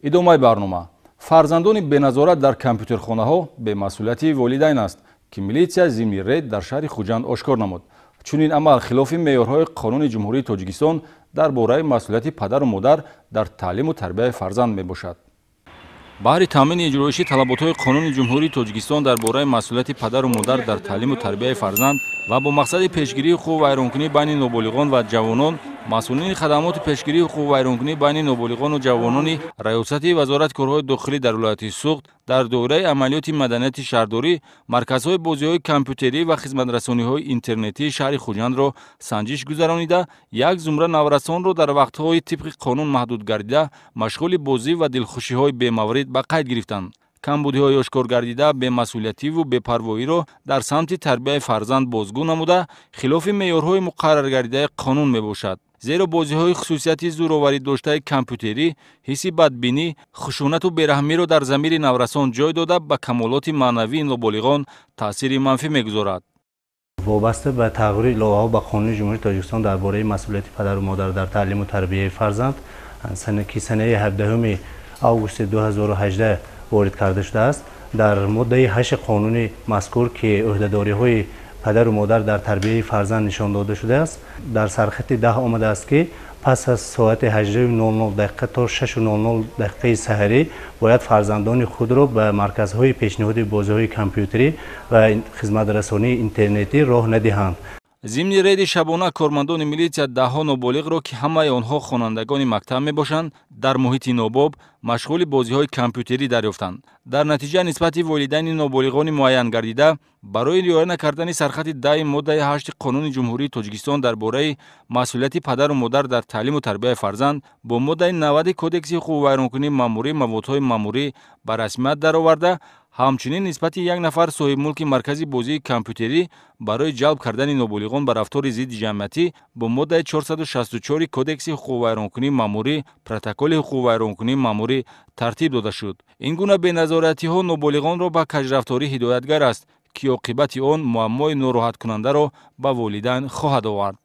Идомаи барнома. Фарзандони беназорат дар компютерхонаҳо бемасъулияти волидайн аст, ки милитсия зимни рейд дар шаҳри Хуҷанд ошкор намуд. Чунин амал хилофи меъёрҳои Қонуни Ҷумҳурии Тоҷикистон дар бораи масъулияти падару модар дар таълиму тарбияи фарзанд мебошад. Баҳри таъмини иҷроиши талаботҳои Қонуни Ҷумҳурии Тоҷикистон дар бораи масъулияти падару модар дар таълиму тарбияи фарзанд ва бо мақсади пешгирии ҳуқуқвайронкунӣ байни ноболиғон ва ҷавонон, масъулини хадамоти пешгирии ҳуқуқвайронкунӣ байни ноболиғону ҷавонони Раёсати Вазорати корҳои дохилӣ дар вилояти Суғд дар доираи амалиёти маданияти шаҳрдорӣ марказҳои бозиҳои компютерӣ ва хизматрасониҳои интернетии шаҳри Хуҷандро санҷиш гузаронида, як зумра наврасонро дар вақтҳои тибқи қонун маҳдуд гардида машғули бозӣ ва дилхушиҳои бемаврид ба қайд гирифтанд. Камбудиҳои ошкор гардида бемасъулиятиву бепарвоиро дар самти тарбияи фарзанд бозгӯ намуда, хилофи меъёрҳои муқарраргардидаи қонун мебошад. Зеро бозиҳои хусусияти зӯроварӣ доштаи компютерӣ ҳисси бадбинӣ, хушунату бераҳмиро дар замири наврасон ҷой дода, ба камолоти маънавии ноболиғон таъсири манфӣ мегузорад. Вобаста ба тағйири иловаҳо ба Қонуни Ҷумҳурии Тоҷикистон дар бораи масъулияти падару модар дар таълиму тарбияи фарзанд, ки санаи 17 августи 2018 ворид карда шудааст, дар моддаи 8 қонуни мазкур, ки ӯҳдадориҳои падару модар дар тарбияи фарзанд нишон дода шудааст, дар сархати 10 омадааст, ки пас аз соати 18:00 дақиқа то 6:00 дақиқаи саҳарӣ бояд фарзандони худро ба марказҳои пешниҳоди бозиҳои компютерӣ ва хизматрасонии интернетӣ роҳ надиҳанд. Зимни рейди шабона кормандони милитсия даҳҳо ноболиғро, ки ҳамаи онҳо хонандагони мактаб мебошанд, дар муҳити нобоб машғули бозиҳои компютерӣ дарёфтанд. Дар натиҷа нисбати волидайни ноболиғони муайян гардида барои риоя накардани сархати 10 моддаи 8 Қонуни Ҷумҳурии Тоҷикистон дар бораи масъулияти падару модар дар таълиму тарбияи фарзанд бо моддаи 90 Кодекси ҳуқуқвайронкунии маъмурӣ маводҳои маъмурӣ ба расмият дароварда, ҳамчунин нисбати як нафар соҳибмулки маркази бозии компютерӣ барои ҷалб кардани ноболиғон ба рафтори зидди ҷамъиятӣ бо моддаи 464 Кодекси ҳуқуқвайронкунии маъмурӣ протоколи ҳуқуқвайронкунии маъмурӣ тартиб дода шуд. Ин гуна беназоратиҳо ноболиғонро ба кажрафторӣ ҳидоятгар аст, ки оқибати он муаммои нороҳаткунандаро ба волидайн хоҳад овард.